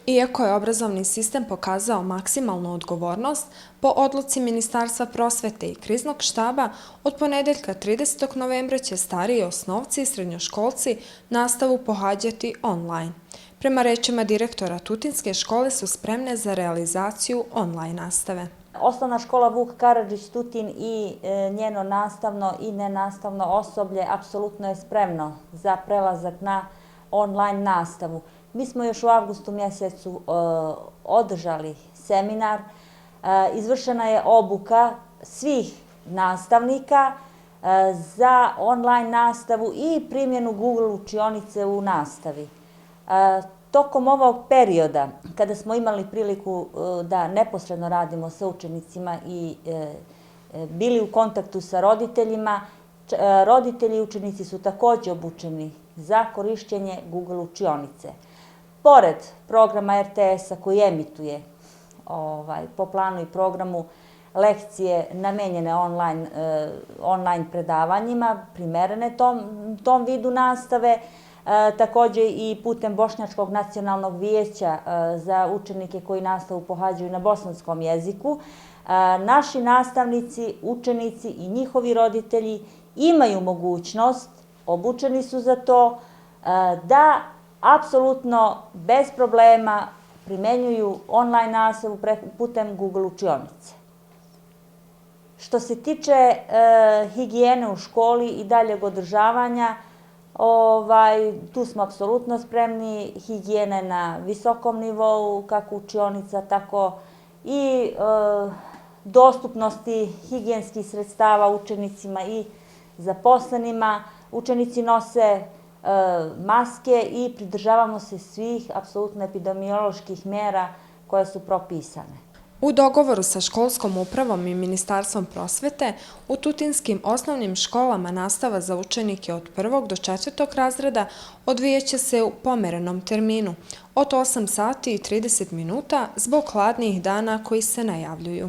Iako je obrazovni sistem pokazao maksimalnu odgovornost, po odluci Ministarstva prosvete i kriznog štaba, od ponedeljka 30. novembra će stariji osnovci i srednjoškolci nastavu pohađati online. Prema rečima direktora Tutinske škole su spremne za realizaciju online nastave. Osnovna škola Vuk Karadžić Tutin i njeno nastavno i nenastavno osoblje apsolutno je spremno za prelazak na online nastavu. Mi smo još u avgustu mjesecu održali seminar, izvršena je obuka svih nastavnika za online nastavu i primjenu Google učionice u nastavi. Tokom ovog perioda, kada smo imali priliku da neposredno radimo sa učenicima i bili u kontaktu sa roditeljima, roditelji i učenici su također obučeni za korišćenje Google učionice. Pored programa RTS-a koji emituje po planu i programu lekcije namenjene online predavanjima, primerene tom vidu nastave, također i putem Bošnjačkog nacionalnog vijeća za učenike koji nastavu pohađaju na bosanskom jeziku, naši nastavnici, učenici i njihovi roditelji imaju mogućnost, obučeni su za to, da apsolutno bez problema primenjuju online nastavu putem Google učionice. Što se tiče higijene u školi i daljeg održavanja, tu smo apsolutno spremni, higijene na visokom nivou, kako učionica, tako i dostupnosti higijenskih sredstava učenicima i zaposlenima. Učenici nose maske i pridržavamo se svih apsolutno epidemioloških mjera koje su propisane. U dogovoru sa školskom upravom i Ministarstvom prosvete, u tutinskim osnovnim školama nastava za učenike od 1. do 4. razreda odvijeće se u pomerenom terminu od 8 sati i 30 minuta zbog hladnijih dana koji se najavljuju.